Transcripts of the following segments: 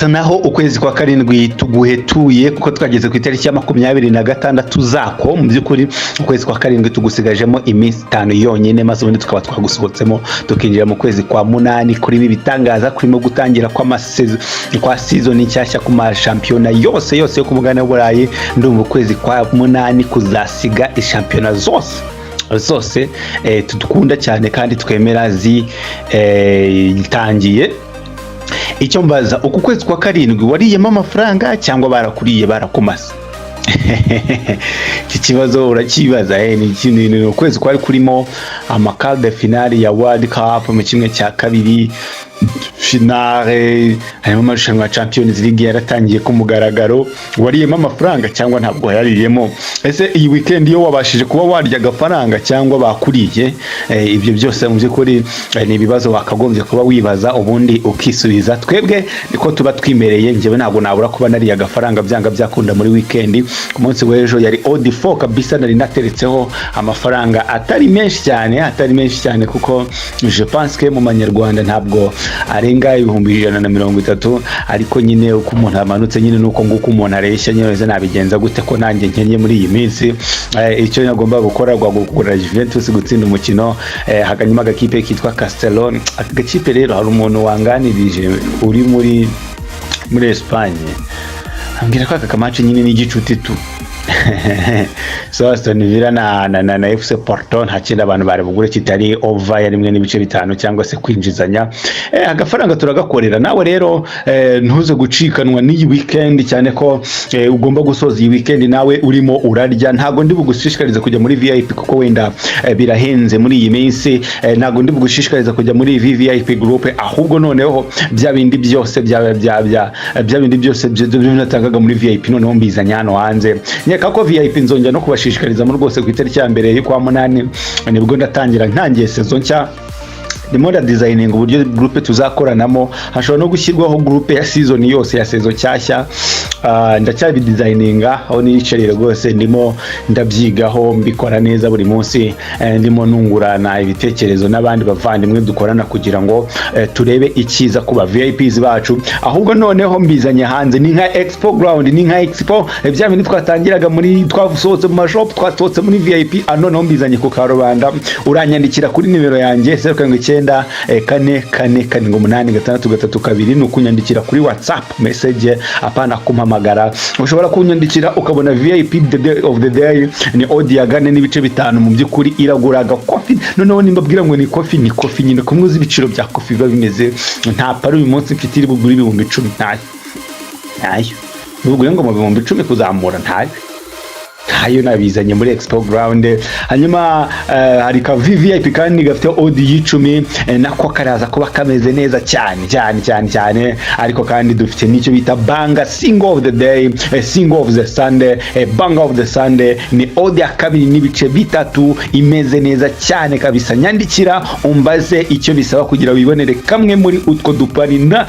Birasa naho ukwezi kwa karindwi tuguhetuye, kuko twageze ku itariki ya 26 zako. Mu by'ukuri ukwezi kwa karindwi tugusigajemo iminsi 5 yonyine, maze ubundi tukaba twagusohotsemo, tukinjira mu kwezi kwa munani kurimo ibitangaza, kurimo gutangira kwa season nshyashya ku mashampiyona yose yose yo ku mugabane w'Uburayi. Ndumva ukwezi kwa munani kuzasiga ishampiyona zose zose tudukunda cyane kandi twemera zitangiye. Icyo mbaza, uku kwezi kwa karindwi wariyemo amafaranga cyangwa barakuriye barakumasa? Iki kibazo urakibaza. Ni ukwezi kwari kurimo ama quart de finale ya World Cup mu kimwe cya kabiri finale, harimo amarushanwa ya Champions League yaratangiye ku mugaragaro. Wariyemo amafaranga cyangwa ntabwo wayariyemo? Ese iyi weekend iyo wabashije kuba warya agafaranga cyangwa bakuriye? Ibyo byose mu by'ukuri ni ibibazo wakagombye kuba wibaza ubundi ukisubiza. Twebwe niko tuba twimereye. Njyewe ntabwo nabura kuba nariye agafaranga byanga byakunda muri weekend. Ku munsi w'ejo yari odd 4 kabisa, nari nateretseho amafaranga atari menshi cyane, atari menshi cyane, kuko je pense que mu manyarwanda ntabwo arenga 130,000. Ariko nyine uko umuntu amanutse nyine nuko nguko umuntu areshya nyine. Wese nabigenza gute ko nanjye nkennye muri iyi minsi? Icyo nagomba gukora kugura Juventus gutsinda umukino, hanyuma agakipe kitwa Castellon. Aka gakipe rero, hari umuntu wanganirije uri muri Espagne, ambwira ko aka ka match nyine ni igicuti tu. So Aston Villa na FC Porto, nta kindi abantu bari bugure kitari over ya 1.5 cyangwa se kwinjizanya. Agafaranga turagakorera. Nawe rero ntuze gucikanwa n'iyi weekend, cyane ko ugomba gusoza iyi weekend nawe urimo urarya. Ntabwo ndi bugushishikarize kujya muri VIP kuko wenda birahenze muri iyi minsi. Ntabwo ndi bugushishikariza kujya muri VVIP group, ahubwo noneho bya bindi byose bya bindi byose byo natangaga muri VIP noneho mbizanye hano hanze. Nkeka ko VIP nzongera no kubashishikariza mu rwose ku itariki ya 1 y'ukwa munani, nibwo ndatangira, ntangiye saison nshya. Ndimo ndadesigninga uburyo groupe tuzakoranamo, hashobora no gushyirwaho groupe ya season yose, ya saison nshyashya. Ndacyabidesigninga aho niyicariye rwose, ndimo ndabyigaho, mbikora neza buri munsi. Ndimo nungurana ibitekerezo n'abandi bavandimwe dukorana kugira ngo turebe icyiza ku ba VIPs bacu. Ahubwo noneho mbizanye hanze, ni nka expo ground, ni nka expo, bya bindi twatangiraga muri, twasohotse mu mashop, twasohotse muri VIP, noneho mbizanye ku karubanda. Uranyandikira kuri nimero yanjye 079 4 4 7 8 6 3 2. Ni ukunyandikira kuri WhatsApp message, apana kumpamagara. Ushobora kunyandikira ukabona VIP the day of the day, ni odd ya 4.5. Mu by'ukuri iraguraga coffee. Noneho nimbabwira ngo ni coffee, ni coffee nyine, kumwe uzi ibiciro bya coffee biba bimeze. Nta pari uyu munsi mfite iri bugure 10,000, ntayo, ntayo bugure ngo mu 10,000 kuzamura, ntayo, ntayo. Nabizanye muri expo ground. Hanyuma hari ka VVIP kandi gafite odd y'10, nako karaza kuba kameze neza cyane cyane cyane cyane. Ariko kandi dufite n'icyo bita banger single of the day, single of the Sunday. Banger of the Sunday ni odd ya 2.3, imeze neza cyane kabisa. Nyandikira umbaze icyo bisaba kugira wibonere kamwe muri utwo dupari. Na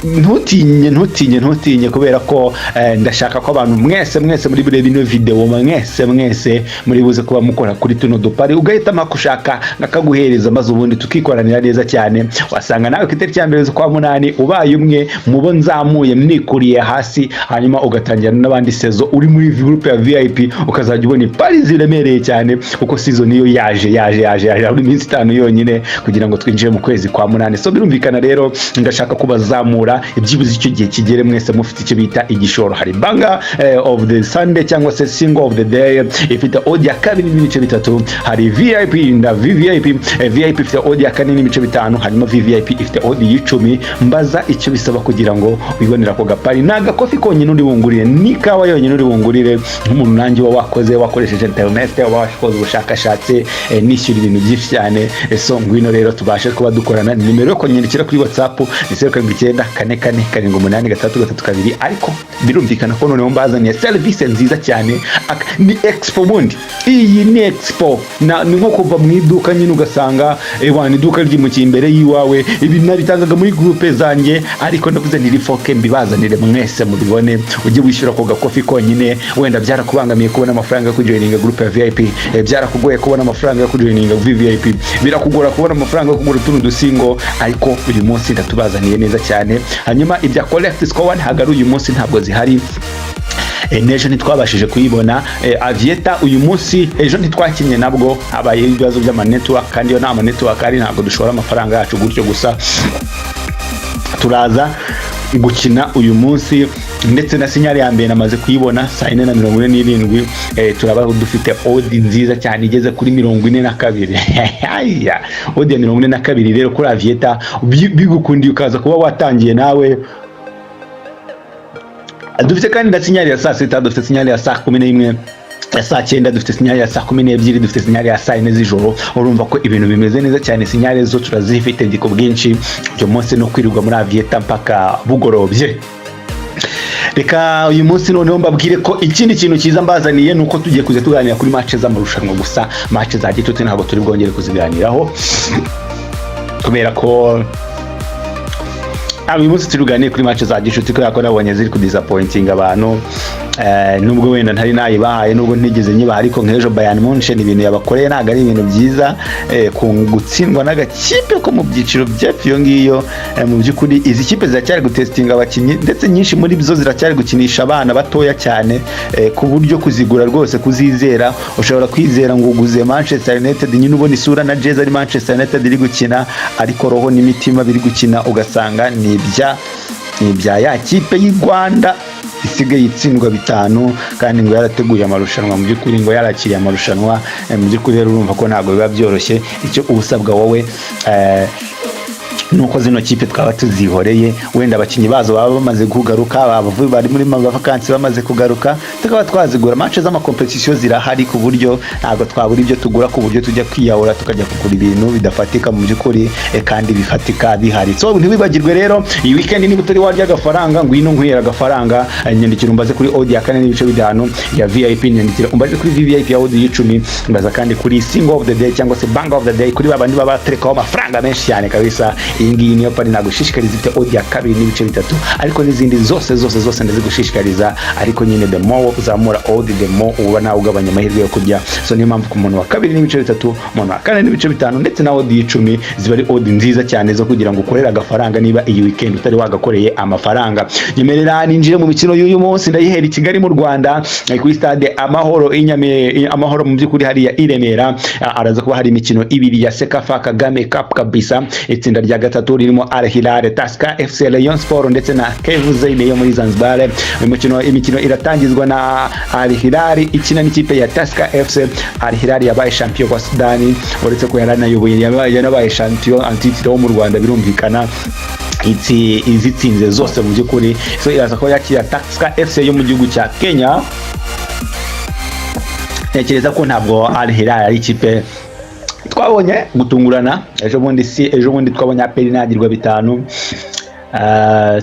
ntutinye, ntutinye, ntutinye, kubera ko ndashaka ko abantu mwese mwese muri burebe ino video, mwese mwese muri buze kuba mukora kuri tuno dupari, ugahitamo ako ushaka nkakaguhereza, maze ubundi tukikoranira neza cyane. Wasanga nawe ku itariki ya 1 z'ukwa munani ubaye umwe mu bo nzamuye nikuriye hasi, hanyuma ugatangira n'abandi saison uri muri groupe ya VIP, ukazajya ubona ipari ziremereye cyane, kuko season iyo yaje yaje yaje yaje, buri minsi 5 yonyine kugira ngo twinjire mu kwezi kwa munani. So birumvikana rero, ndashaka kubazamura ibyibuze icyo gihe kigere mwese mufite icyo bita igishoro. Hari banger of the Sunday cyangwa se single of the day ifite odd ya 2.3. Hari VIP na VVIP. VIP ifite odd ya 4.5, hanyuma VVIP ifite odd y'10. Mbaza icyo bisaba kugira ngo wibonere ako gapari. Ni agakofi konyine uri bungurire, n'ikawa yonyine uri bungurire, nk'umuntu nanjye uba wakoze, wakoresheje internet, uba wakoze ubushakashatsi, nishyura ibintu byinshi cyane. So ngwino rero tubashe kuba dukorana. Nimero yo kunyandikira kuri WhatsApp ni 079 4 4 7 8 6 3 2. Ariko birumvikana ko noneho mbazaniye serivisi nziza cyane. Ni expo bundi, iyi ni expo. Ni nko kuva mu iduka nyine ugasanga ewana iduka ryimukiye imbere y'iwawe. Ibi nabitangaga muri groupe zanjye, ariko ndavuze nti rifoke mbibazanire mwese mubibone. Ujye wishyura ako gakofi konyine. Wenda byarakubangamiye kubona amafaranga yo kujoininga groupe ya VIP, byarakugoye kubona amafaranga yo kujoininga VVIP, birakugora kubona amafaranga yo kugura utundi dusingo, ariko uyu munsi ndatubazaniye neza cyane. Hanyuma ibya correct score ntabwo ari uyu munsi, ntabwo zihari. N'ejo ntitwabashije kuyibona. Aviator uyu munsi, ejo ntitwakinnye nabwo habayeho ibibazo by'ama network, kandi iyo nta ma network ari ntabwo dushora amafaranga yacu gutyo gusa. Turaza gukina uyu munsi, ndetse na signal ya mbere namaze kuyibona saa 4:47. Turaba dufite odd nziza cyane igeze kuri 42. Aya odd ya 42 rero kuri Aviator, bigukundiye ukaza kuba watangiye nawe. Dufite kandi na signal ya saa 6, dufite signal ya saa 11, ya saa 9, dufite signal ya saa 12, dufite signal ya saa 4 z'ijoro. Urumva ko ibintu bimeze neza cyane, signal zo turazifite ku bwinshi. Uyu munsi no kwirirwa muri Aviator mpaka bugorobye. Reka uyu munsi noneho mbabwire ko ikindi kintu cyiza mbazaniye ni uko tugiye kuza tuganira kuri match z'amarushanwa gusa. Match za gicuti ntabwo turi bwongere kuziganiraho, kubera ko uyu munsi turi buganire kuri match za gicuti, kubera ko nabonye ziri kudisappointing abantu. Nubwo wenda ntari nayibahaye, nubwo ntigeze nyibaha, ariko nk'ejo Bayern Munchen ibintu yabakoreye ntabwo ari ibintu byiza, ku gutsindwa n'agakipe ko mu byiciro by'epfo iyo ngiyo. Mu by'ukuri izi kipe ziracyari gutestinga abakinnyi, ndetse nyinshi muri zo ziracyari gukinisha abana batoya cyane, ku buryo kuzigura rwose, kuzizera, ushobora kwizera ngo uguze Manchester United nyine ubona isura na jezi ari Manchester United iri gukina, ariko roho n'imitima biri gukina ugasanga ni ibya ya kipe y'u Rwanda isigaye itsindwa 5, kandi ngo yarateguye amarushanwa, mu by'ukuri ngo yarakiriye amarushanwa. Mu by'ukuri rero urumva ko ntabwo biba byoroshye. Icyo uba usabwa wowe, nuko zino kipe twaba tuzihoreye, wenda abakinnyi bazo baba bamaze kugaruka, abavuye bari muri vakansi bamaze kugaruka, tukaba twazigura. Match z'amakompetisiyo zirahari, ku buryo ntabwo twabura ibyo tugura, ku buryo tujya kwiyahura tukajya kugura ibintu bidafatika mu by'ukuri, kandi bifatika bihari. So ntiwibagirwe rero, iyi weekend niba utari warya agafaranga, ngwino nkwihera agafaranga. Nyandikira umbaze kuri odd ya 4.5 ya VIP, nyandikira umbaze kuri VVIP ya odd y'10, mbaza kandi kuri single of the day cyangwa se bank of the day, kuri babandi baba baterekaho amafaranga menshi cyane kabisa. Iyi ngiyi niyo pari nagushishikariza, ifite odd ya 2.3, ariko n'izindi zose zose zose ndazigushishikariza. Ariko nyine the more uzamura odd, the more uba nawe ugabanya amahirwe yo kurya. So niyo mpamvu ku muntu wa 2.3, umuntu wa 4.5, ndetse na odd y'10 ziba ari odd nziza cyane zo kugira ngo ukorere agafaranga niba iyi weekend utari wagakoreye amafaranga. Nyemerera ninjire mu mikino y'uyu munsi. Ndayihera i Kigali mu Rwanda, kuri Stade Amahoro i Amahoro mu by'ukuri hariya i Remera. Araza kuba hari imikino ibiri ya CECAFA Kagame Cup kabisa. Itsinda rya gatatu ririmo Al Hilal, Tusker FC, Rayon Sport ndetse na KVZ yo muri Zanzibar. Uyu mukino, imikino iratangizwa na Al Hilal ikina n'ikipe ya Tusker FC. Al Hilal yabaye champion wa Sudani, uretse ko yaranayoboye, yanabaye champion en titre wo mu Rwanda, birumvikana izitsinze zose mu by'ukuri. So iraza kuba yakira Tusker FC yo mu gihugu cya Kenya. Ntekereza ko ntabwo Al Hilal ari ikipe twabonye gutungurana ejo bundi. Si ejo bundi twabonye APR inagirwa 5?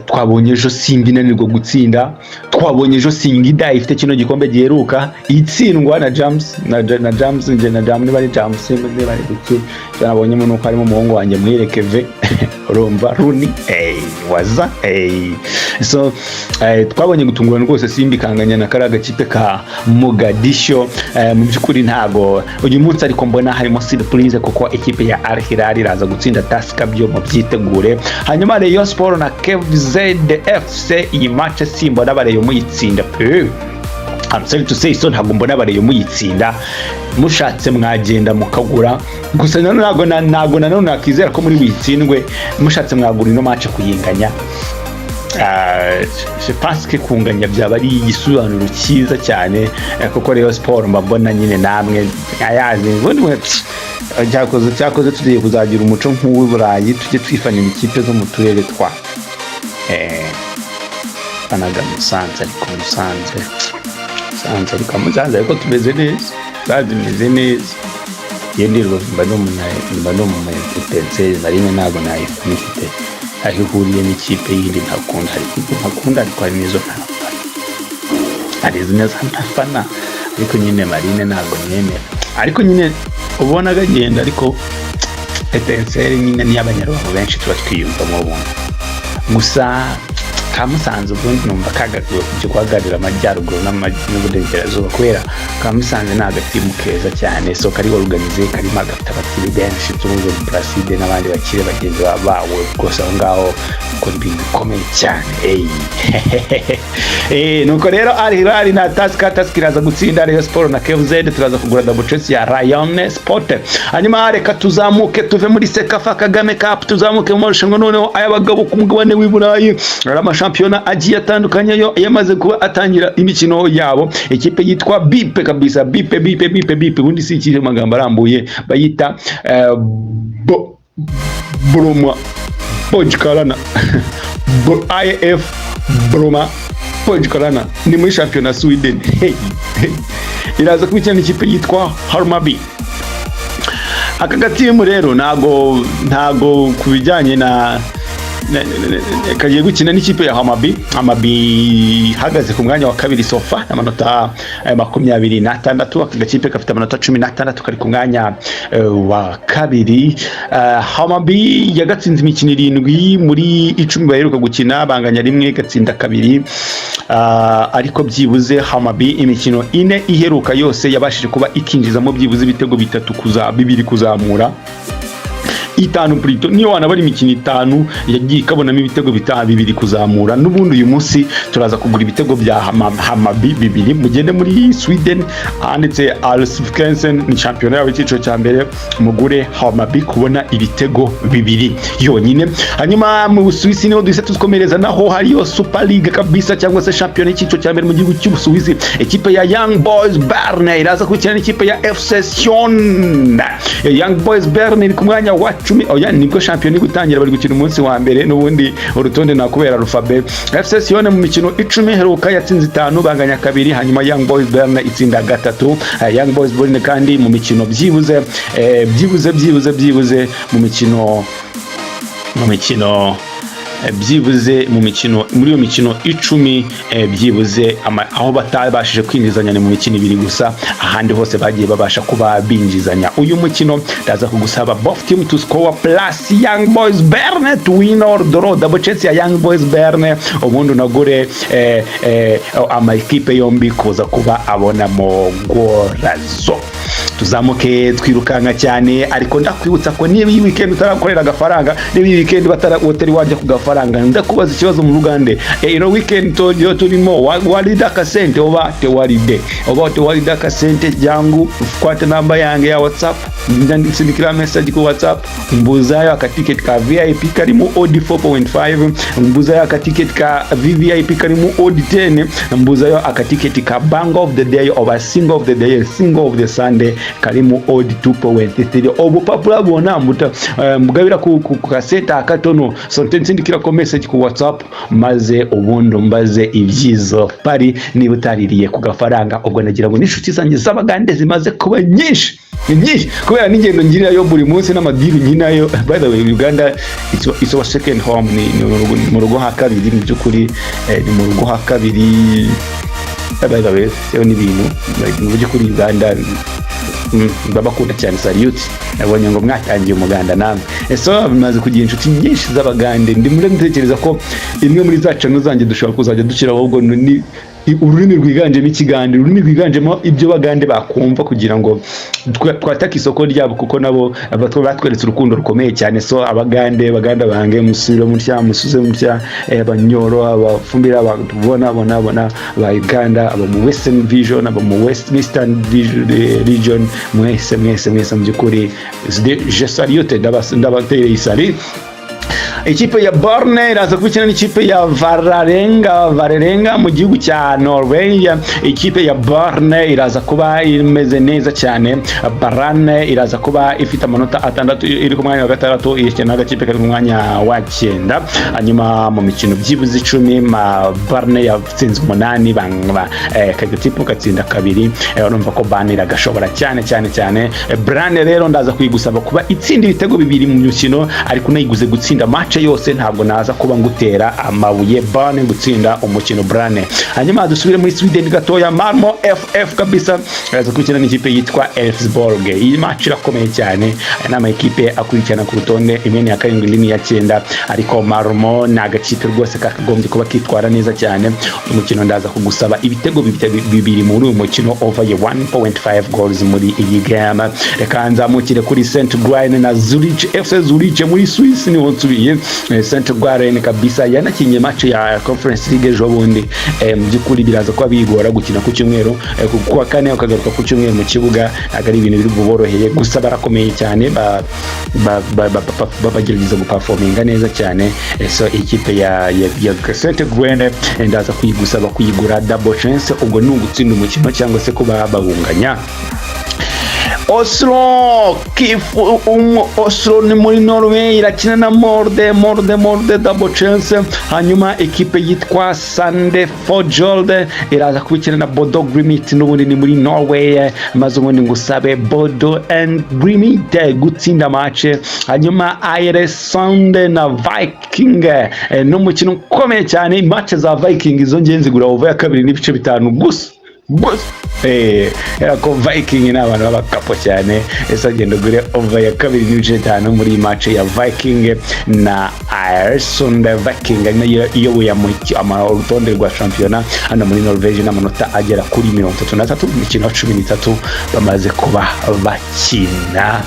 Twabonye ejo Simba inanirwa gutsinda, twabonye ejo Singida ifite kino gikombe giheruka itsindwa na James na James nje na James, niba ari James, niba ari iki. Nabonyemo nuko harimo umuhungu wanjye Muhire Keve, urumva Runi, waza. So twabonye gutungurana rwose, Simba ikanganya na kariya gakipe ka Mogadisho. Mu by'ukuri ntago uyu munsi ariko mbona harimo surprise, kuko ikipe ya Al Hilal iraza gutsinda Tusker, byo mubyitegure. Hanyuma Rayon Sport na KVZ FC, iyi match simbona Rayon muyitsinda pe. I'm sorry to say so, ntabwo mbona Rayon muyitsinda. Mushatse mwagenda mukagura gusa, nanone ntabwo nanone nakizera ko muri buyitsindwe. Mushatse mwagura ino match kuyinganya. Je pense que kunganya byaba ari igisobanuro cyiza cyane, kuko Rayon Sport mba mbona nyine namwe ayazi ubundi mwe cyakoze tugiye kuzagira umuco nk'uw'i Burayi, tujye twifanira ikipe zo mu turere twa fanaga Musanze, ariko Musanze ariko tumeze neza, Musanze imeze neza. Iyo ndi Rubavu mba ndi umu Etincelles, na rimwe ntabwo nayifana ifite aho ihuriye n'ikipe yindi ntakunda. Hari ikipe ntakunda, ariko hari n'izo ntafana, hari izo neza ntafana. Ariko nyine Marine ntabwo nyemera, ariko nyine ubona agagenda, ariko Etincelles nyine niyo Abanyarubavu benshi tuba twiyumvamo ubundi. Gusa ka Musanze ubundi numva kagakwiye kujya guhagararira amajyaruguru n'uburengerazuba, kubera ka Musanze ni agatimu keza cyane, so kari organisé, karimo gafite abakire benshi, tubuze Placide n'abandi bakire bagenzi bawe rwose aho ngaho bakora ibintu bikomeye cyane. Ey. Nuko rero Al Hilal na Tusker, Tusker iraza gutsinda. Rayon Sport na KVZ, turaza kugura double chance ya Rayon Sport. Hanyuma reka tuzamuke tuve muri CECAFA Kagame Cup, tuzamuke mu marushanwa noneho ay'abagabo ku mugabane w'i Burayi. Hari amashampiyona agiye atandukanye yo yamaze kuba atangira imikino yabo. Ikipe yitwa Bipe kabisa, Bipe, Bipe, Bipe, Bipe, ubundi si ikipe, amagambo arambuye bayita Broma Pojkarana, IF Broma Pojkarana, ni muri shampiyona Sweden. Hey, hey. Iraza kubikina n'ikipe yitwa Hammarby. Aka gatimu rero ntago ku bijyanye na kagiye gukina n'ikipe ya Hammarby. Hammarby ihagaze ku mwanya wa kabiri so far amanota 26. Aka gakipe gafite amanota 16, kari ku mwanya wa kabiri. Hammarby yagatsinze imikino irindwi muri 10 baheruka gukina, banganya rimwe, gatsinda kabiri. Ariko byibuze Hammarby imikino ine iheruka yose yabashije kuba ikinjizamo byibuze ibitego bitatu kuza bibiri kuzamura, itanu plutôt. Niyo wanabara imikino itanu yagiye ikabonamo ibitego bitanu, bibiri kuzamura. N'ubundi uyu munsi turaza kugura ibitego bya Hammarby bibiri. Mugende muri Sweden handitse Allsvenskan, ni shampiyona yabo icyiciro cya mbere, mugure Hammarby kubona ibitego bibiri yonyine. Hanyuma mu Busuwisi niho duhise tukomereza, naho hariyo Super League kabisa, cyangwa se shampiyona y'icyiciro cya mbere mu gihugu cy'Ubusuwisi. Ikipe ya Young Boys Bern iraza gukina n'ikipe ya FC Sion. Young Boys Bern iri ku mwanya wa 10. Oya, nibwo shampiyona iri gutangira, bari gukina umunsi wa mbere, n'ubundi urutonde nakubera alphabet. FC Sion mu mikino 10 iheruka yatsinze itanu, banganya kabiri, hanyuma Young Boys Bern itsinda gatatu. Young Boys Bern kandi mu mikino byibuze byibuze byibuze byibuze mu mikino byibuze mu mikino, muri iyo mikino 10, byibuze aho batabashije kwinjizanya ni mu mikino ibiri gusa, ahandi hose bagiye babasha kuba binjizanya. Uyu mukino ndaza kugusaba both team to score plus Young Boys Bern to win or draw, double chance ya Young Boys Bern, ubundi unagure ama ekipe yombi kuza kuba abonamo gorazo. Tuzamuke twirukanka cyane, ariko ndakwibutsa ko niba iyi weekend utarakorera agafaranga, niba iyi weekend batara utari wajya ku gafaranga, ndakubaza ikibazo mu Rugande. Ino weekend yo turimo walide akasente oba tewalide, oba tewalide akasente? Jangu kwate namba yange ya WhatsApp, ndandikira message ku WhatsApp, mbuzayo akatiketi ka VIP karimo odd 4.5, mbuzayo akatiketi ka VVIP karimo odd 10, mbuzayo akatiketi ka bank of the day oba single of the day, single of the Sunday karimo odd 2.3. Obupapula bwona mbuta mugabira ku kaseta akatono. So nsindikirako message ku WhatsApp, maze ubundi umbaze ibyizo pari niba utaririye ku gafaranga. Ubwo nagira ngo n'inshuti zanjye z'Abagande zimaze kuba nyinshi, ni nyinshi kubera n'ingendo ngirirayo buri munsi n'amadiru nkinayo. By the way, Uganda it's our second home, ni mu rugo ha kabiri mu by'ukuri, ni mu rugo ha kabiri. By the way, seho n'ibintu mu by'ukuri Uganda ndabakunda cyane. Salute, nabonye ngo mwatangiye umuganda namwe. Ese bimaze kugira inshuti nyinshi z'Abagande. Ndimo ndatekereza ko imwe muri za channel zanjye dushobora kuzajya dushyiraho ahubwo ni ururimi rwiganjemo Ikigande, ururimi rwiganjemo ibyo Bagande bakumva, kugira ngo twatake isoko ryabo, kuko nabo batweretse urukundo rukomeye cyane. So Abagande, Baganda bange, musubire mutya, musuze mutya, Abanyoro, Abafumbira, bona bona bona ba Uganda, aba mu Western Vision, aba mu West Eastern Vision, Region, mwese mwese mwese mu by'ukuri je salute, ndabatereye isari. Ikipe ya Brann iraza gukina n'ikipe ya Vararenga, Varerenga mu gihugu cya Norway. Ikipe ya Brann iraza kuba imeze neza cyane. Brann iraza kuba ifite amanota 6, iri ku mwanya wa gatandatu, ikina n'agakipe kari ku mwanya wa cyenda. Hanyuma mu mikino byibuze 10, ma Brann yatsinze umunani, banga kagatipu gatsinda kabiri. Urumva ko Brann iragashobora cyane cyane cyane. Brann rero ndaza kuyigusaba kuba itsinda ibitego bibiri mu mikino, ariko unayiguze gutsinda. Gutsinda match yose, ntabwo naza kuba ngutera amabuye. Brann gutsinda umukino, Brann. Hanyuma dusubire muri Sweden gatoya. Malmo FF kabisa araza gukina n'ikipe yitwa Elfsborg. Iyi match irakomeye cyane. Aya ni amakipe akurikirana ku rutonde, imwe ni iya karindwi, indi ni iya cyenda, ariko Malmo ni agakipe rwose kakagombye kuba kitwara neza cyane. Uyu mukino ndaza kugusaba ibitego bibiri muri uyu mukino, over ya 1.5 goals muri iyi game. Reka nzamukire kuri St Gallen na Zurich, FC Zurich muri Swiss niho nsubiye. St Gallen kabisa yanakinye match ya Conference League ejo bundi. Mu by'ukuri biraza kuba bigora gukina ku cyumweru, ku wa kane ukagaruka ku cyumweru mu kibuga, ntabwo ari ibintu biri buboroheye. Gusa barakomeye cyane, bagerageza guperforminga neza cyane. So ikipe ya St Gallen ndaza kuyigusaba kuyigura double chance, ubwo ni ugutsinda umukino cyangwa se kuba bawunganya. Oslo KIF Oslo ni muri Norway, irakina na Molde. Molde, Molde double chance. Hanyuma ekipe yitwa Sandefjord iraza kubikina na Bodo Glimt, n'ubundi ni muri Norway. Maze ubundi ngusabe Bodo and Glimt gutsinda match. Hanyuma Aalesund na Viking, n'umukino ukomeye cyane. Match za Viking izo ngiye nzigura over ya 2.5 gusa gusa. Ko Viking ni abantu b'abakapo cyane. Ese agenda ugure over ya 2.5 muri iyi match ya Viking na Aalesund. Viking ari nayo iyoboye urutonde rwa shampiyona hano muri Norvege n'amanota agera kuri 33 mu mikino 13 bamaze kuba bakina.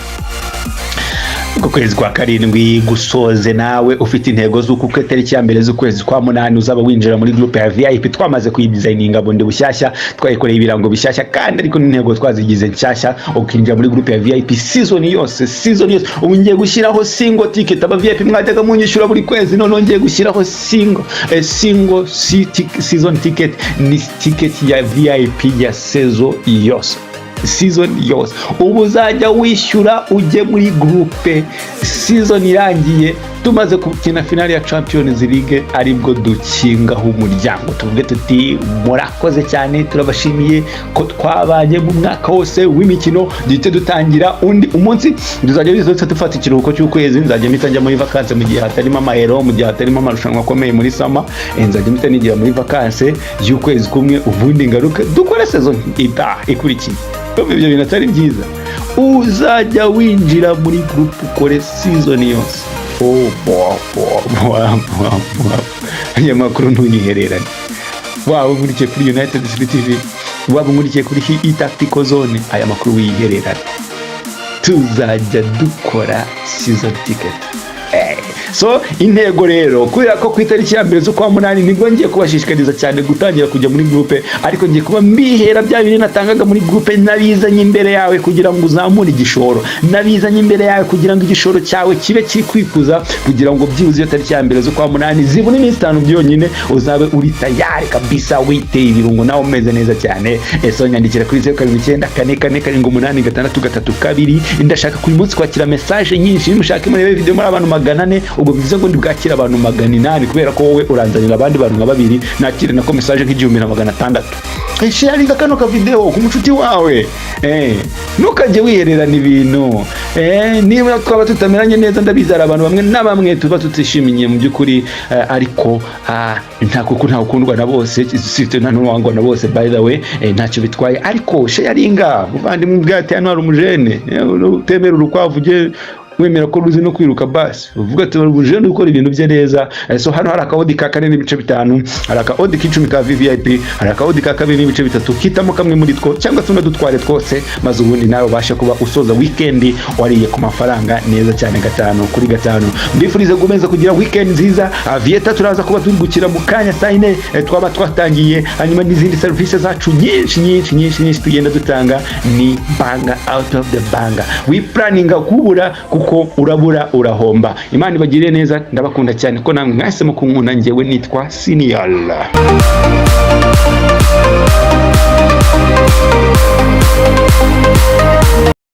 Uku kwezi kwa karindwi gusoze nawe ufite intego z'uko ku itariki ya 1 z'ukwezi kwa munani uzaba winjira muri groupe ya VIP. Twamaze kuyidesigninga bundi bushyashya, twayikoreye ibirango bishyashya kandi, ariko n'intego twazigize nshyashya. Ukinjira muri groupe ya VIP season yose, season yose. Ubu ngiye gushyiraho single ticket. Aba VIP mwajyaga munyishyura buri kwezi, none ngiye gushyiraho single season ticket. Ni ticket ya VIP ya saison yose, season yose. Ubu uzajya wishyura ujye muri groupe, season irangiye tumaze gukina finale ya Champions League, aribwo dukingaho umuryango, tuvuge tuti: "Murakoze cyane, turabashimiye ko twabanye mu mwaka wose w'imikino." Duhite dutangira undi umunsi, tuzajya duhita dufata ikiruhuko cy'ukwezi. Nzajya mpita njya muri vacances mu gihe hatarimo amahero, mu gihe hatarimo amarushanwa akomeye muri summer. Nzajya mpita nigira muri vacances y'ukwezi kumwe, ubundi ngaruke dukore saison itaha ikurikiye. Urumva ibyo bintu atari byiza? Uzajya winjira muri groupe ukore season yose. Oh, bo, bo, bo, bo, bo. Aya makuru ntuyihererane. Waba unkurikiye kuri United City TV, waba unkurikiye kuri Hi Tactical Zone, aya makuru wiyihererane. Tuzajya dukora season ticket. So intego rero, kubera ko ku itariki ya 1 z'ukwa munani nibwo ngiye kubashishikariza cyane gutangira kujya muri groupe, ariko ngiye kuba mbihera bya bintu natangaga muri groupe, nabizanye imbere yawe kugira ngo uzamure igishoro, nabizanye imbere yawe kugira ngo igishoro cyawe kibe kiri kwikuza, kugira ngo byibuze iyo tariki ya 1 z'ukwa munani zibura iminsi 5 byonyine, uzabe uri tayari kabisa, witeye ibirungo, nawe umeze neza cyane. So nyandikira kuri 0794478632. Ndashaka kuri munsi kwakira message nyinshi. Nimushake murebe video muri abantu 400, ubwo bivuze ngo ndibwakire abantu 800, kubera ko wowe uranzanira abandi bantu nka babiri, nakire nako message nka 1600. Sharinga kano ka video ku mucuti wawe. Ntukajye wihererana ibintu. Niba twaba tutameranye neza, ndabizi hari abantu bamwe na bamwe tuba tutishimiye mu by'ukuri, ariko nta kuko nta ukundwa na bose, si nta n'uwangwa na bose. By the way, ntacyo bitwaye, ariko sharinga muvandimwe ubwate. Hano hari umujene utemera urukwavu, ujye wemera ko ruzi no kwiruka. Basi uvuga ati umujene ukora ibintu bye neza. So hano hari aka odd ka 4.5, hari aka odd k'10 ka VVIP, hari aka odd ka 2.3. Hitamo kamwe muri two cyangwa se unadutware twose, maze ubundi nawe ubashe kuba usoza weekend wariye ku mafaranga neza cyane, gatanu kuri gatanu. Mbifurize gukomeza kugira weekend nziza. Avieta turaza kuba tugukira mu kanya saa 4, twaba twatangiye. Hanyuma n'izindi serivisi zacu nyinshi nyinshi nyinshi nyinshi tugenda dutanga ni banga out of the banga. Wiplaninga kubura, kuko urabura urahomba. Imana ibagirire neza, ndabakunda cyane ko namwe mwahisemo kunkunda. Njyewe nitwa Senior.